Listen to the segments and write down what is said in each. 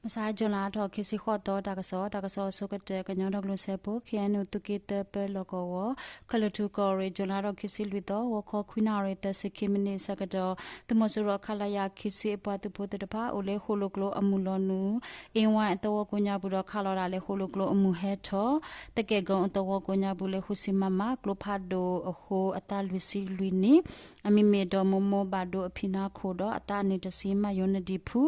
မုၢ်ဆါ June လါထီၣ်ခံဆံဃိးသီ တၢ်ကစီၣ်, တၢ်ကစီၣ်အဆိကတၢၢ် ကညီဒီကလုာ်စၢဖှိၣ် ခ့ၣ်အဲၣ်ယူၣ် သုးက့သၢပၢလီၢ်ကဝီၤ, ခဲလၢာ်ထူၣ်ကီၢ်ရ့ၣ်, June လါထီၣ်ခံဆံလွံၢ်သီ ဂီၤခီခွံနၣ်ရံၣ် သၢဆံခံမံးနံးအဆၢကတီၢ်, သုးမီၤစိရိၤ ခလရ ခံဆံ အပှၤသုးဖိသ့ၣ်တဖၣ် အိၣ်လၢဃိၣ်လိၣ်ကျိအမုၢ်လီၤနုာ် အ့ဝါအသဝီကိးညါပူၤဒီး ခးလီၤဒၣ်လၢဃိၣ်လိၣ်ကျိအမုၢ်ဟဲထီၣ် သကဲၣ်ကီအသဝီကိးညါပူၤလၢ ဃုဆံ မမ ကျိဖးဒိၣ်အဃိ အသးလွံၢ်ဆံလွံၢ်နံၣ် အမံၤမ့ၢ်ဒီး မိၢ်မိၢ်ဘၣ်ဒိအဖံနါခိၣ်ဒီး အသးအနံၣ်တဆံ မယိနဒံၣ်ဖု,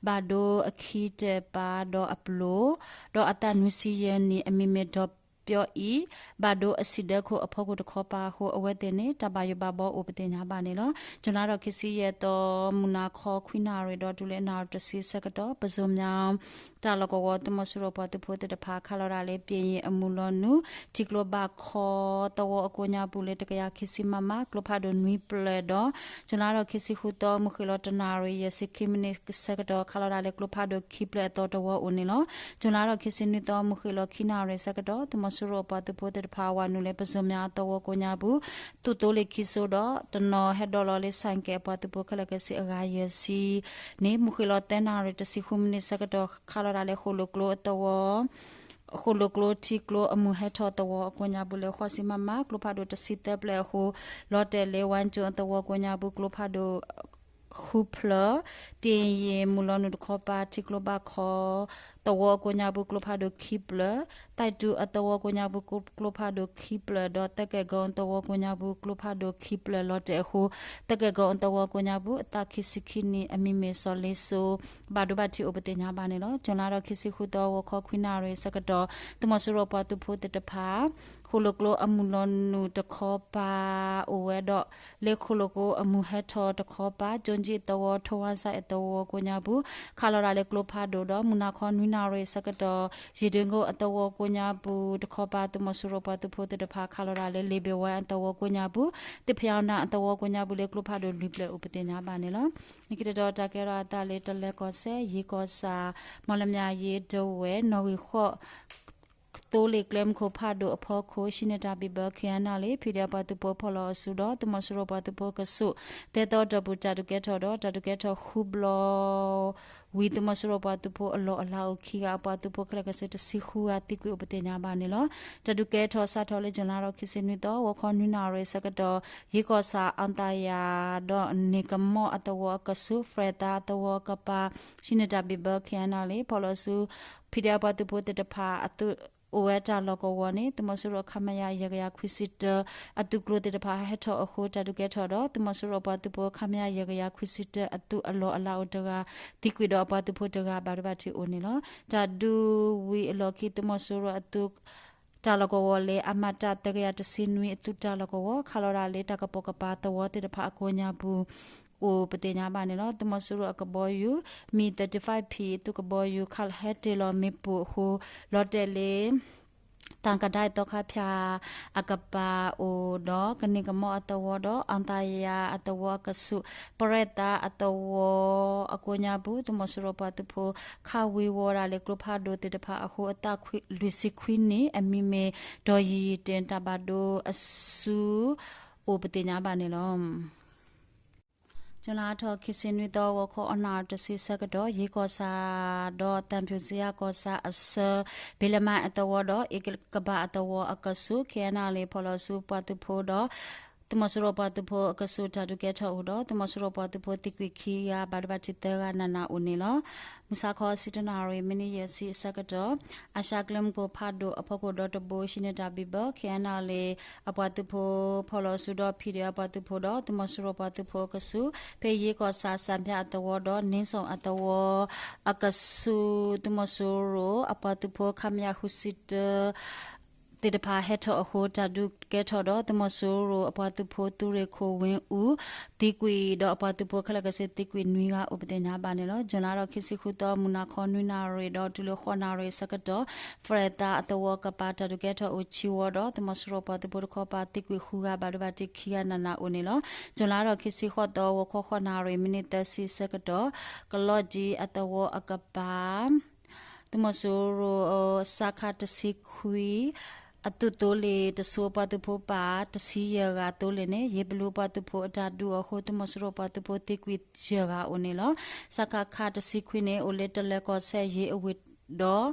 ဘၣ်ဒိအခံတပၤဒီးအပျိၢ်, ဒီးအသးနွံဆံယဲၢ်နံၣ် အမံၤမ့ၢ်ဒီးပၠီအံၤ, ဘၣ်ဒိအစံးဒၢခိၣ်အဖီခိၣ်တခီပၤအဃိ အဝဲသ့ၣ်န့ၣ် တၢ်ဘၣ်ယိၣ်ဘၣ်ဘီအိၣ် ပသ့ၣ်ညါဘၣ်န့ၣ်လီၤ. June လါထီၣ်ခံဆံယဲၢ်သီ မုၢ်နၤခီခွံနၣ်ရံၣ်ဒီးတုၤလၢနၣ်ရံၣ်တဆံဆၢကတီၢ် ပစိၤမၠၣ် တၢ်လီၢ်ကဝီၤ သုးမီၤစိရိၤပှၤသုးဖိသ့ၣ်တဖၣ် ခးလီၤဒၣ်လၢ ပၠ့ၣ်ယံၣ်အမုၢ်လီၤနုာ် ထံကျိဘၣ်ခီသဝီအကိးညါပူၤလၢ တကယၤခံဆံ မမ ကျိဖးဒိၣ်နွံဖျၢၣ်ဒီး June လါထီၣ်ခံဆံဃုသီ မုၢ်ဃ့ၢ်လီၤတနၣ်ရံၣ် ယဲၢ်ဆံခံမံးနံးဆၢကတီၢ် ခးလီၤဒၣ်လၢကျိဖးဒိၣ်ခံဖျၢၣ်အသီတဝီအိၣ်န့ၣ်လီၤ. June လါထီၣ်ခံဆံနွံသီ မုၢ်ဃ့ၢ်လီၤခံနၣ်ရံၣ်ဆၢကတီၢ် သုးမီၤစိရိၤပှၤသုးဖိသ့ၣ်တဖၣ် ဝၤနုာ်လၢ ပစိၤမၠၣ်အသဝီကိးညါပူၤ သူၣ်သိလ့ၣ်ခံစိဒီး တနီၤဟဲဒိးလီၤလၢ ဆၣ်ကဲၣ် အပှၤသုးဖိခဲလၢာ်ခဲဆ့အဂၤယဲၢ်ဆံန့ၣ် မုၢ်ဃ့ၢ်လီၤသၢနၣ်ရံၣ်တဆံဃုမံးနံးဆၢကတီၢ် ခးလီၤဒၣ်လၢဃိၣ်လိၣ်ကျိအသဝီ ဃိၣ်လိၣ်ကျိထံကျိအမုၢ်ဟဲထီၣ်သဝီအကိးညါပူၤလၢ ဃိးဆံ မမ ကျိဖးဒိၣ်တဆံသၢဖျၢၣ်အဃိ လီၤတဲာ်လၢ ဝါကၠိအသဝီကိးညါပူၤ ကျိဖးဒိၣ် ဃုဖျၢၣ်, ပၠ့ၣ်ယံၣ်မုၢ်လီၤနုာ်တခီပၤ ထံကျိဘၣ်ခီသဝီအကိးညါပူၤ ကျိဖးဒိၣ်ခံဖျၢၣ်, သၣ်တူအသဝီကိးညါပူၤ ကျိဖးဒိၣ်ခံဖျၢၣ်ဒီး သကဲၣ်ကီအသဝီကိးညါပူၤ ကျိဖးဒိၣ်ခံဖျၢၣ်လီၤတဲာ်အဃိ သကဲၣ်ကီအသဝီကိးညါပူၤ အသးခံဆံခံနံၣ် အမံၤမ့ၢ်စီၤလ့စိ ဘၣ်ဒိဘၣ်ထံးအိၣ် ပသ့ၣ်ညါဘၣ်န့ၣ်လီၤ. June လါထီၣ်ခံဆံဃုသီ ဂီၤခီခွံနၣ်ရံၣ်ဆၢကတီၢ် သုးမီၤစိရိၤပှၤသုးဖိသ့ၣ်တဖၣ် ဃိၣ်လိၣ်ကျိအမုၢ်လီၤနုာ်တခီပၤ အိၣ်ဝဲဒီး လၢဃိၣ်လိၣ်ကျိအမုၢ်ဟဲထီၣ်တခီပၤ ကၠိကၠံအသဝီ ထိၣ်ဝါစဲအသဝီကိးညါပူၤ ခးလီၤဒၣ်လၢကျိဖးဒိၣ်ဒီး မုၢ်နၤခီနွံနၣ်ရံၣ်ဆၢကတီၢ် ယ့ၣ်ဒ့ကိအသဝီကိးညါပူၤတခီပၤ သုးမီၤစိရိၤပှၤသုးဖိသ့ၣ်တဖၣ် ခးလီၤဒၣ်လၢ လ့ၣ်ဘ့ၣ်ဝါအသဝီကိးညါပူၤ သ့ၣ်ဖၠါနၣ်အသဝီကိးညါပူၤလၢ ကျိဖးဒိၣ်လွံၢ်ဖျၢၣ်အိၣ် ပသ့ၣ်ညါဘၣ်န့ၣ်လီၤ. လၢခံတတီၤ တၢ်ကဲထီၣ်အသးလၢ တလၢၤကီၢ်စဲၣ် ယ့ၣ်ကီၢ်ဆၣ် မီၣ်လမၠးယ့ၣ် ဒဝဲၢ် နီၣ်ဂံၢ်ဃိး သိလ့ၣ်ကျဲမုၢ်ခိၣ်ဖးဒိၣ်အဖီခိၣ် ဟံးန့ၢ်တၢ်ဘံၣ်ဘၢ ခ့ၣ်အဲၣ်နၣ်လ့ၣ် ဖံးဒဲးအပှၤသုးဖိဖီၣ်လီၤအစုဒီး သုးမီၤစိရိၤပှၤသုးဖိအကဆူး သၢသီတီၢ်ပူၤ တၢ်ဒုးကဲထီၣ်ဒီး တၢ်ဒုးကဲထီၣ်ဃုဘျီ ဝံၤသုးမီၤစိရိၤပှၤသုးဖိအလီၢ်အလၤအိၣ်ခံဂၤ အပှၤသုးဖိခဲလၢာ်ခဲဆ့တဆံဃုဂၤသံကွံာ်အိၣ် ပသ့ၣ်ညါဘၣ်န့ၣ်လီၤ. တၢ်ဒုးကဲထီၣ်စးထီၣ်လၢ June လါထီၣ်ခံဆံနွံသီ ဂီၤခီနွံနၣ်ရံၣ်ဆၢကတီၢ် ယ့ၣ်ကီၢ်ဆၣ် အၣ်သးယၤ ဒီးန့ၣ်ကမီၣ်အသဝီအကဆူး ဖရဲၣ်သါအသဝီအကပၤ ဟံးန့ၢ်တၢ်ဘံၣ်ဘၢ ခ့ၣ်အဲၣ်နၣ်လ့ၣ် ဖီၣ်လီၤအစု ဖံးဒဲးအပှၤသုးဖိသ့ၣ်တဖၣ် အသုးအိၣ်ဝဲတၢ်လီၢ်ကဝီၤန့ၣ် သုးမီၤစိရိၤ ခမရ ယဲၢ်ကယၤခွံဆံတၢ အသုးကျိၤသ့ၣ်တဖၣ်ဟဲထီၣ်အဃိ တၢ်ဒုးကဲထီၣ်ဒီး သုးမီၤစိရိၤပှၤသုးဖိ ခမရ ယဲၢ်ကယၤခွံဆံတၢ အသုးအလီၢ်အလၤအိၣ်တဂၤ သံကွံာ်ဒီးအပှၤသုးဖိတဂၤ ဘၣ်ဒိဘၣ်ထံးအိၣ်န့ၣ်လီၤ. တၢ်ဒုးဝံၤအလီၢ်ခံ သုးမီၤစိရိၤအသုး တၢ်လီၢ်ကဝီၤလၢ အမှတ် သၢကယၤတဆံနွံ အသုးတၢ်လီၢ်ကဝီၤ ခးလီၤဒၣ်လၢတၢ်ကပိာ်ကပၤသဝီသ့ၣ်တဖၣ်အကိးညါပူၤ အိၣ်ပသ့ၣ်ညါဘၣ်န့ၣ်လီၤ. သုးမီၤစိရိၤအကဘီယူၤ မံၣ် သၢၣ်တံၣ်ဖၣ်ဖံၣ် အသုးကဘီယူၤ ခးဟဲတ့ၢ်လီၤမ့ၣ်ပိၢ်အဃိ လီၤတဲာ်လၢ တၢ်ကဒါအသီခါဖၠၣ်အကပၤအိၣ်ဒီး ကန့ၢ်ကမီၣ်အသဝီဒီး အၣ်သးယၤအသဝီအကဆူး ပရဲၣ်သါအသဝီအကိးညါပူၤ သုးမီၤစိရိၤပှၤသုးဖိ ခးဝံၤဝီၤဒၣ်လၢကျိဖးဒိၣ်သ့ၣ်တဖၣ်အဃိ အသးလွံၢ်ဆံခွံနံၣ် အမံၤမ့ၢ်ဒီးယံာ်ယံာ်တ့ၢ် တၢ်ဘၣ်ဒိအစု အိၣ်ပသ့ၣ်ညါဘၣ်န့ၣ်လီၤ. June လါထီၣ်ခံဆံနွံသီ ဂီၤခီအနၣ်ရံၣ်တဆံဆၢကတီၢ် ယ့ၣ်ကီၢ်ဆၣ်ဒီး သံဖြူဇရပ်ကီၢ်ဆၣ်အဆၢ ဘ့လမါအသဝီဒီး အ့ကဘၣ်အသဝီအကဆူး ခ့ၣ်အဲၣ်နၣ်လ့ၣ် ဖီၣ်လီၤဆူပှၤသုးဖိဒီး သုးမီၤစိရိၤပှၤသုးဖိအကဆူး တၢ်ဒုးကဲထီၣ်အိၣ်ဒီး သုးမီၤစိရိၤပှၤသုးဖိသံကွံာ်ခံဂၤ ဘၣ်ဒိဘၣ်ထံးသၢဂၤနးနးအိၣ်န့ၣ်လီၤ. မုၢ်ဆါခီဆံတၢနၣ်ရံၣ် မံးနံးယဲၢ်ဆံအဆၢကတီၢ် အၣ်ရှါကျဲမုၢ်ခိၣ်ဖးဒိၣ်အဖီခိၣ်ဒီတဘိ ဟံးန့ၢ်တၢ်ဘံၣ်ဘၢ ခ့ၣ်အဲၣ်နၣ်လ့ၣ် အပှၤသုးဖိ ဖီၣ်လီၤအစုဒီး ဖံးဒဲးအပှၤသုးဖိဒီး သုးမီၤစိရိၤပှၤသုးဖိအကဆူး ဖဲယ့ၣ်ကီၢ်ဆၣ် စၣ်ဖၠၣ်အသဝီဒီး န့ဆၣ်အသဝီအကဆူး သုးမီၤစိရိၤအပှၤသုးဖိ ခမရ ဃုဆံတၢ သ့ၣ်တဖၣ် ဟဲထီၣ်အဃိ တၢ်ဒုးကဲထီၣ်ဒီး သုးမီၤစိရိၤအပှၤသုးဖိ သုးရ့ၣ်ခိၣ်ဝ့ၣ်အူ သံကွံာ်ဒီး အပှၤသုးဖိခဲလၢာ်ခဲဆ့သံကွံာ်နွံဂၤအိၣ် ပသ့ၣ်ညါဘၣ်န့ၣ်လီၤ. June လါထီၣ်ခံဆံဃုသီ မုၢ်နၤခီနွံနၣ်ရံၣ်ဒီး တုၤလၢဃိးနၣ်ရံၣ်အဆၢကတီၢ် ဖရဲၣ်သါအသဝီကပၤ တၢ်ဒုးကဲထီၣ်အိၣ်ဆံဝီဒီး သုးမီၤစိရိၤပှၤသုးဖိတခီပၤသံကွံာ်ဃုဂၤ ဘၣ်ဒိဘၣ်ထံးခံဂၤနးနးအိၣ်န့ၣ်လီၤ. June လါထီၣ်ခံဆံဃိးသီ ဂီၤခီဃိးနၣ်ရံၣ် မံးနံးသၢဆံအဆၢကတီၢ် ကလီၢ်ကၠံအသဝီအကပၤ သုးမီၤစိရိၤ စခ တဆံခွံ အသုးသိလ့ၣ်တစိၤအပှၤသုးဖိပာ်တဆံယဲၢ်ဂၤသိလ့ၣ်န့ၣ် ယ့ဘလူအပှၤသုးဖိအတၢ်ဒုးအဃိ သုးမီၤစိရိၤပှၤသုးဖိသံကွံာ်ယဲၢ်ဂၤအိၣ်န့ၣ်လီၤ. စကခတဆံခွံန့ၣ် အိၣ်လၢတလဲၤကီၢ်စဲၣ်ယ့အဝ့ၢ်ဒီး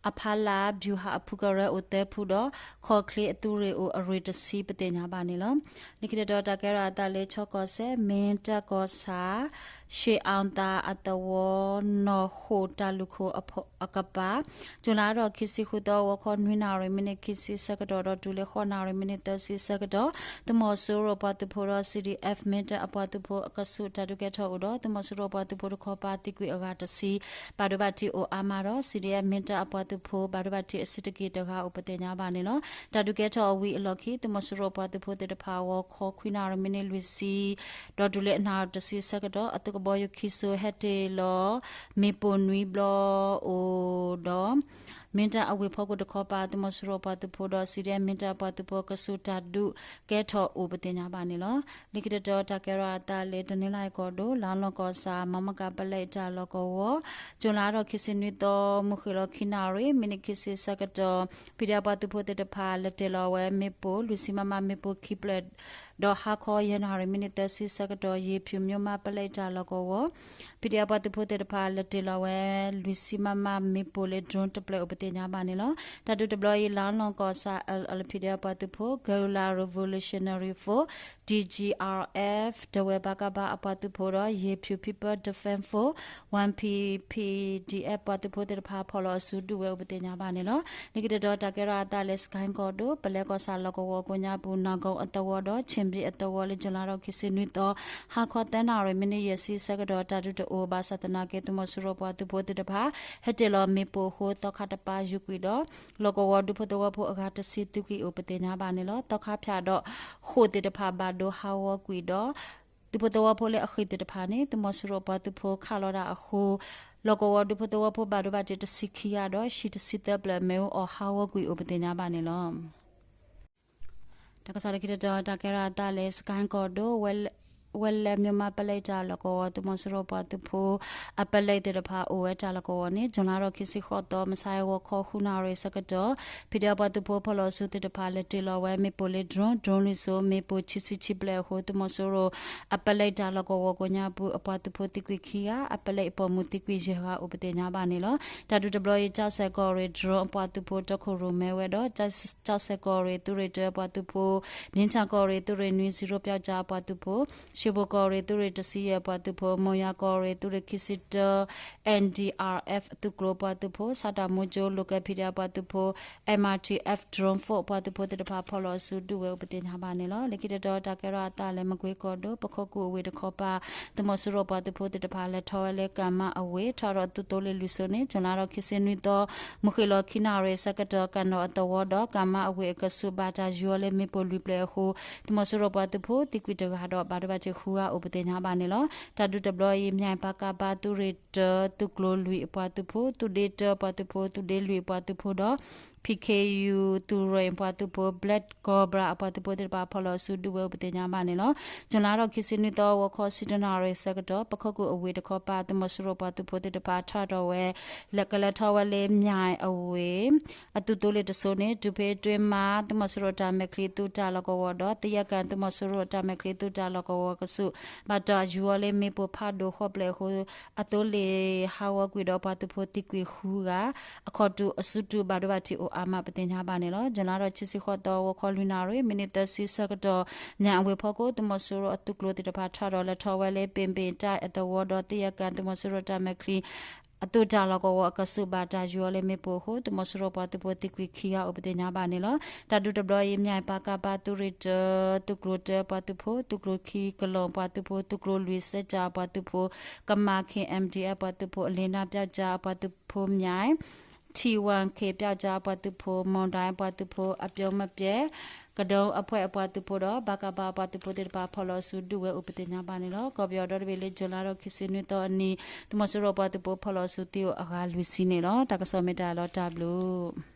အဖီလာ် ဗျူဟာ အဖုကရၢအိၣ်သၢဖုဒီး ခီၣ်ချ့အသုးရ့ၣ်အိၣ်အရ့ၣ်တဆံ ပသ့ၣ်ညါဘၣ်န့ၣ်လီၤ. လၢခံတတီၤတၢ်ကဲထီၣ်အသးလၢချီကီၢ်စဲၣ် မ့ၢ်တၢ်ကီၢ်ဆၣ် ရှ့ၣ်အီၣ်သၣ်အသဝီ နီၢ်ဃိၣ်တၢ်လူၢ်ခိၣ်အကပၤ ကၠူၤလါထီၣ်ခံဆံဃုသီ ဂီၤခီနွံနၣ်ရံၣ် မံးနံးခံဆံဆၢကတီၢ်ဒီးတုၤလၢဃိးနၣ်ရံၣ် မံးနံးသၢဆံဆၢကတီၢ် သုးမီၤစိရိၤပှၤသုးဖိဒီး C D F မ့ၢ်တၢ်အပှၤသုးဖိအကဆူး တၢ်ဒုးကဲထီၣ်အိၣ်ဒီး သုးမီၤစိရိၤပှၤသုးဖိတခီပၤသံကွံာ်အဂၤတဆံ ဘၣ်ဒိဘၣ်ထံးအိၣ်အါမးဒီး C D F မ့ၢ်တၢ်အပှၤသုးဖိ ဘၣ်ဒိဘၣ်ထံးအဆံးတက့ၢ်တဂၤအိၣ် ပသ့ၣ်ညါဘၣ်န့ၣ်လီၤ. တၢ်ဒုးကဲထီၣ်အဝံၤအလီၢ်ခံ သုးမီၤစိရိၤပှၤသုးဖိသ့ၣ်တဖၣ် ဂီၤခီခွံနၣ်ရံၣ် မံးနံးလွံၢ်ဆံ ဒီးတုၤလၢအနၣ်ရံၣ်တဆံဆၢကတီၢ် အသုးကဘီယူၤခံစိၤဟဲတ့ၢ်လီၤ မ့ၣ်ပိၢ်နွံဘျီအိၣ်ဒီး မ့ၢ်တၢ်အဝ့ၢ်ဖီခိၣ်တခီပၤ သုးမီၤစိရိၤပှၤသုးဖိဒီး C D F မ့ၢ်တၢ်ပှၤသုးဖိအကဆူး တၢ်ဒုးကဲထီၣ်အိၣ် ပသ့ၣ်ညါဘၣ်န့ၣ်လီၤ. လၢခံတတီၤတၢ်ကဲထီၣ်အသးလၢ တနီသရံၣ်ကီၢ်ဒိၣ် လါလီၢ်ကီၢ်ဆၣ် မမကပလဲတၢ်လီၢ်ကဝီၤ ကၠူၤလါထီၣ်ခံဆံနွံသီ မုၢ်ဃ့ၢ်လီၤခံနၣ်ရံၣ် မံးနံးခံဆံဆၢကတီၢ် ဖံးဒဲးပှၤသုးဖိသ့ၣ်တဖၣ် လဲၤတ့ၢ်လီၤဝဲမ့ၣ်ပိၢ် လွံၢ်ဆံမမမ့ၣ်ပိၢ်ခံဖျၢၣ် ဒီးဟါခီယဲၢ်နၣ်ရံၣ် မံးနံးသၢဆံဆၢကတီၢ် ယ့ၣ်ဖၠူၤ မၠိမါပလဲတၢ်လီၢ်ကဝီၤ ဖံးဒဲးပှၤသုးဖိသ့ၣ်တဖၣ် လဲၤတ့ၢ်လီၤဝဲ လွံၢ်ဆံမမမ့ၣ်ပိၢ်လၢ drone တဖျၢၣ်အိၣ် ပသ့ၣ်ညါဘၣ်န့ၣ်လီၤ. တၢ်ဒုးတဘျီအံၤ လါလီၢ်ကီၢ်ဆၣ် L L P ဒဲးပှၤသုးဖိ Guerrilla Revolutionary Force D G R F ဒဝဲ ပကဖ အပှၤသုးဖိဒီး ယ့ၣ်ဖၠူၤ People Defense Force One P P D F ပှၤသုးဖိသ့ၣ်တဖၣ် ဖီၣ်လီၤအစုဒုးဝဲအိၣ် ပသ့ၣ်ညါဘၣ်န့ၣ်လီၤ. လၢခံတတီၤတၢ်ကဲထီၣ်အသးလၢ စကဲၣ်ကီၢ်ဒိၣ် ပလဲကီၢ်ဆၣ်လီၢ်ကဝီၤကိးညါပူၤ နီၢ်ကိအသဝီဒီး ခၠ့ၣ်ဘံၣ်အသဝီလၢ ကၠူၤလါထီၣ်ခံဆံနွံသီ ဟါခီသၢနၣ်ရံၣ် မံးနံးယဲၢ်ဆံဆၢကတီၢ် တၢ်ဒုးတအိၣ်ဘၣ်ဆၣ်သနာ်က့ သုးမီၤစိရိၤပှၤသုးဖိသ့ၣ်တဖၣ် ဟဲတ့ၢ်လီၤမ့ၣ်ပိၢ်အဃိ သီခါတပၤယူၤကွံာ်ဒီး လီၢ်ကဝီၤဒူဖိသဝီဖိအဂၤတဆံသံကွံာ်အိၣ် ပသ့ၣ်ညါဘၣ်န့ၣ်လီၤ. သီခါဖၠးဒီးဃိာ်သ့ၣ်တဖၣ်ဘၣ်ဒိဟးဂီၤကွံာ်ဒီး ဒူဖိသဝီဖိလၢအဃံၢ်သ့ၣ်တဖၣ်န့ၣ် သုးမီၤစိရိၤပှၤသုးဖိခးလီၤတၢ်အဃိ လီၢ်ကဝီၤဒူဖိသဝီဖိဘၣ်ဒိဘၣ်ထံးတဆံခံဂၤဒီး ဟံၣ်တဆံသၢဖျၢၣ်မ့ၣ်အူအီၣ်ဟးဂီၤကွံာ်အိၣ် ပသ့ၣ်ညါဘၣ်န့ၣ်လီၤ. တၢ်ကစီၣ်လၢခံတတီၤ တၢ်ကဲထီၣ်အသးလၢ စကဲၣ်ကီၢ်ဒိၣ် ဝဲလဲၣ် မၠိမါပလဲတၢ်လီၢ်ကဝီၤ သုးမီၤစိရိၤပှၤသုးဖိ အပလဲသ့ၣ်တဖၣ်အိၣ်ဝဲတၢ်လီၢ်ကဝီၤန့ၣ် ကၠူၤလါထီၣ်ခံဆံဃိးသီ မုၢ်ဆါဂီၤခီဃုနၣ်ရံၣ်ဆၢကတီၢ် ဖံးဒဲးပှၤသုးဖိ ဖီၣ်လီၤအစုသ့ၣ်တဖၣ် လဲၤတ့ၢ်လီၤဝဲမ့ၣ်ပိၢ်လၢ drone drone လွံၢ်စိၤ မ့ၣ်ပိၢ်ခံဆံခံဖျၢၣ်အဃိ သုးမီၤစိရိၤ အပလဲတၢ်လီၢ်ကဝီၤကိးညါပူၤ အပှၤသုးဖိသံကွံာ်ခံဂၤ အပလဲအပိာ်မုၣ်သံကွံာ်ယဲၢ်ဂၤအိၣ် ပသ့ၣ်ညါဘၣ်န့ၣ်လီၤ. တၢ်ဒုးတဘျီအံၤ ကၠီၣ်စဲၣ်ကီၢ်ရ့ၣ် drone အပှၤသုးဖိတီခိၣ်ရိၣ်မဲဝဲဒီး ကၠီၣ်စဲၣ်ကီၢ်ရ့ၣ်သုးရ့ၣ်တၢအပှၤသုးဖိ မ့ၢ်ဆၣ်ကီၢ်ရ့ၣ်သုးရ့ၣ်နွံ zero ပျောက်ကျား အပှၤသုးဖိ ရွှေဘိုကီၢ်ရ့ၣ်သုးရ့ၣ်တဆံယဲၢ်အပှၤသုးဖိ မုံရွာကီၢ်ရ့ၣ်သုးရ့ၣ်ခံဆံတၢ N D R F သုးကျိၤအပှၤသုးဖိ ဆၣ်တၢ်မူကၠိ local P D F အပှၤသုးဖိ M R T F drone force အပှၤသုးဖိသ့ၣ်တဖၣ် ဖီၣ်လီၤအစုဒုးဝဲအိၣ် ပသ့ၣ်ညါဘၣ်န့ၣ်လီၤ. လၢခံတတီၤ တၢ်ကဲထီၣ်အသးလၢ မကွ့ကီၢ်ဒိၣ် ပခိၣ်ကူၣ်အဝ့ၢ်တခီပၤ သုးမီၤစိရိၤပှၤသုးဖိသ့ၣ်တဖၣ် လဲၤထီၣ်ဝဲလၢ ကၣ်မါအဝ့ၢ် ထီၣ်ဒီးသုးသိလ့ၣ်လွံၢ်စိၤန့ၣ် ကၠူၤလါထီၣ်ခံဆံနွံသီ မုၢ်ဃ့ၢ်လီၤခံနၣ်ရံၣ်ဆၢကတီၢ် ကၣ်နီၣ်အသဝီဒီး ကၣ်မါအဝ့ၢ်အကဆူး ဘၣ်တၢ်ယူၤအီၤလၢမ့ၣ်ပိၢ်လွံၢ်ဖျၢၣ်အဃိ သုးမီၤစိရိၤပှၤသုးဖိသံကွံာ်တဂၤဒီး ဘၣ်ဒိဘၣ်ထံးဃုဂၤအိၣ် ပသ့ၣ်ညါဘၣ်န့ၣ်လီၤ. တၢ်ဒုးတဘျီအံၤ မၠဲၣ် ပကဖ သုးရ့ၣ်တၢ သုးကျိၤလွံၢ်အပှၤသုးဖိ သုးဒ့တၢအပှၤသုးဖိ သုးဒ့လွံၢ်အပှၤသုးဖိဒီး P K U သုးရ့ၣ်အပှၤသုးဖိ Black Cobra အပှၤသုးဖိသ့ၣ်တဖၣ် ဖီၣ်လီၤအစုဒုးဝဲအိၣ် ပသ့ၣ်ညါဘၣ်န့ၣ်လီၤ. ကၠူၤလါထီၣ်ခံဆံနွံသီ ဂီၤခီဆံတၢနၣ်ရံၣ်ဆၢကတီၢ် ပခိၣ်ကူၣ်အဝ့ၢ်တခီပၤ သုးမီၤစိရိၤပှၤသုးဖိသ့ၣ်တဖၣ် ထီၣ်ဒီးဝဲ လဲၤကလဲၤထီၣ်ဝဲလၢ မၠဲၣ်အဝ့ၢ် အသုးသိလ့ၣ်တစိၤန့ၣ် ဒူၣ်ဖ့တွ့မါ သုးမီၤစိရိၤတၢ်မဲာ်ချံသုးတၢ်လီၢ်ကဝီၤဒီး သယဲၣ်ကၣ် သုးမီၤစိရိၤတၢ်မဲာ်ချံသုးတၢ်လီၢ်ကဝီၤအကဆူး ဘၣ်တၢ်ယူၤအီၤလၢမ့ၣ်ပိၢ်ဖးဒိၣ်ဃိးဖျၢၣ်အဃိ အသိလ့ၣ်ဟးဂီၤကွံာ်ဒီးပှၤသုးဖိသံကွံာ်ဃုဂၤ အခီၣ်တူာ်အစုတူာ်ဘၣ်ဒိဘၣ်ထံးအိၣ်အါမး ပသ့ၣ်ညါဘၣ်န့ၣ်လီၤ. ကၠူၤလါထီၣ်ခံဆံဃိးသီ ဂီၤခီလွံၢ်နၣ်ရံၣ် မံးနံးသၢဆံဆၢကတီၢ် မၠဲၣ်အဝ့ၢ်ဖီခိၣ် သုးမီၤစိရိၤအသုးကျိၤသ့ၣ်တဖၣ် ထီၣ်ဒီးလဲၤထီၣ်ဝဲလၢ ပ့ၣ်ဘ့ၣ်တၢ်အသဝီဒီး သယဲၣ်ကၣ် သုးမီၤစိရိၤတၢ်မဲာ်ချံ အသုးတၢ်လီၢ်ကဝီၤအကဆူး ဘၣ်တၢ်ယူၤအီၤလၢမ့ၣ်ပိၢ်အဃိ သုးမီၤစိရိၤပှၤသုးဖိသံကွံာ်ခံဂၤအိၣ် ပသ့ၣ်ညါဘၣ်န့ၣ်လီၤ. တၢ်ဒုးတဘျီအံၤ မၠဲၣ် ပကဖ သုးရ့ၣ်တၢ သုးကျိၤတၢအပှၤသုးဖိ သုးကျိၤခံ ကလီၢ်ပှၤသုးဖိ သုးကျိၤလွံၢ် စဲးကၠၣ်အပှၤသုးဖိ ကမၤ K M D F အပှၤသုးဖိ အလ့နါ ပျောက်ကျား အပှၤသုးဖိ မၠဲၣ် ထံဝၣ် K ပျောက်ကျား အပှၤသုးဖိ မုၢ်ဒၢၣ် အပှၤသုးဖိ အပျီမပျဲၢ် ကဒုံအဖှဲၣ်အပှၤသုးဖိဒီး ပကဖ အပှၤသုးဖိသ့ၣ်တဖၣ် ဖီၣ်လီၤအစုဒုးဝဲအိၣ် ပသ့ၣ်ညါဘၣ်န့ၣ်လီၤ. ကီၢ်ပယီၤဒီတဘ့ၣ်လၢ ကၠူၤလါထီၣ်ခံဆံနွံသီအနံၤ သုးမီၤစိရိၤပှၤသုးဖိ ဖီၣ်လီၤအစုသံအိၣ်အဂၤလွံၢ်ဆံန့ၣ်လီၤ. တၢ်ကစီၣ်မ့ၢ်တၢ်လီၤ တၢ်ဘျုး